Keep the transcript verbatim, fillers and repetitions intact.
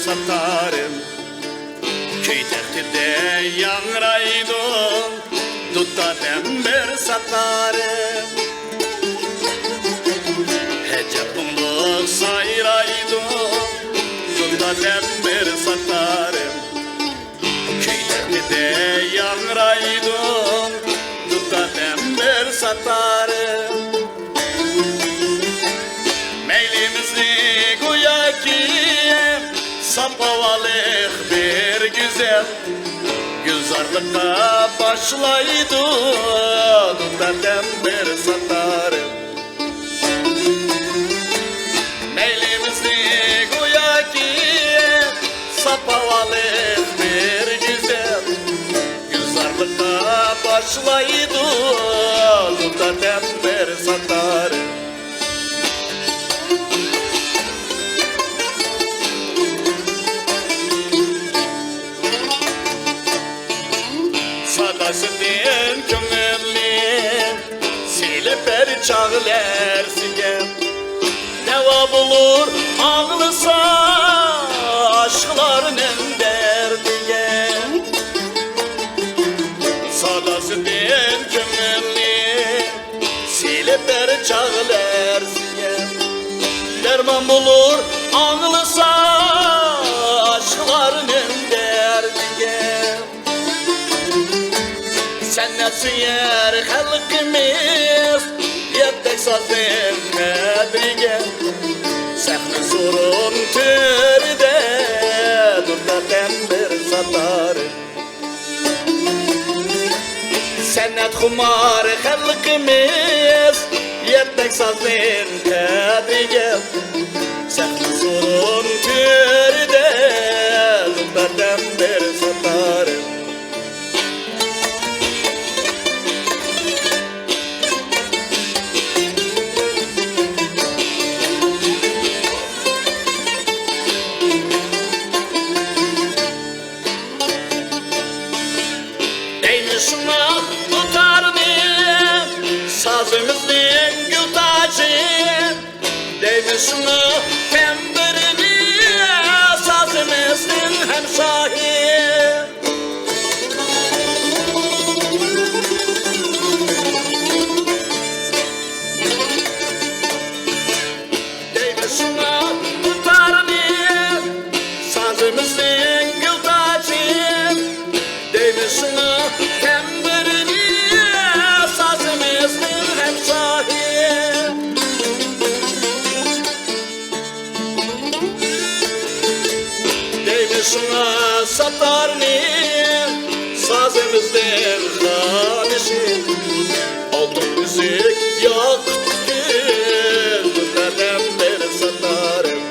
ساتارىم. كۈي تەختىدە ياڭرايدۇ دۇتار تەمبۇر ساتارىم. ئەجەب مۇڭلۇق سايرايدۇ دۇتار تەمبۇر ساتارىم. كۈي تەختىدە ياڭرايدۇ دۇتار تەمبۇر ساتارىم. مەيلىمىزنى گوياكى ساپ ھاۋالىق بىر گۈزەل گۈلزارلىققا باشلايدۇ دۇتار تەمبۇر ساتارىم. مەيلىمىزنى گوياكى ساپ ھاۋالىق بىر گۈزەل گۈلزارلىققا باشلايدۇ دۇتار تەمبۇر ساتارىم. ساداسىدىن كۆڭۈلنى سېلىپ بەر چاغلارسىگە، دەۋا بولۇر ئاڭلىسا ئاشىقلارنىڭ دەردىگە. ساداسىدىن كۆڭۈلنى سېلىپ بەر چاغلارسىگە، دەرمان بولۇر ئاڭلىسا ئاشىقلارنىڭ دەردىگە. سەنئەت سۆيەر خەلقىمىز يەتتەك سازنىڭ قەدرىگە، سەھنە سورۇن تۆرىدە دۇتار تەمبۇر ساتارىم. سەنئەتخۇمار خەلقىمىز يەتمەك سازنىڭ قەدرىگە، سەھنە سورۇن تۆرىدە بەردەم بېرىپ ساتارىم. دەيمىز شۇڭا دۇتارنى سازىمىزنىڭ گۈل تاجى، دەيمىز شۇڭا تەمبۇرنى سازىمىزنىڭ ھەمشاھى. دەيمىز شۇڭا دۇتارنى سازىمىزنىڭ گۈل تاجى، دەيمىز شۇڭا تەمبۇرنى سازىمىزنىڭ ھەمشاھى. دەيمىز شۇڭا ساتارنى سازىمىزنىڭ خانىشى، ئالتۇن ئۈزۈك ياقۇت گۈل بەردەم بېرىپ ساتارىم.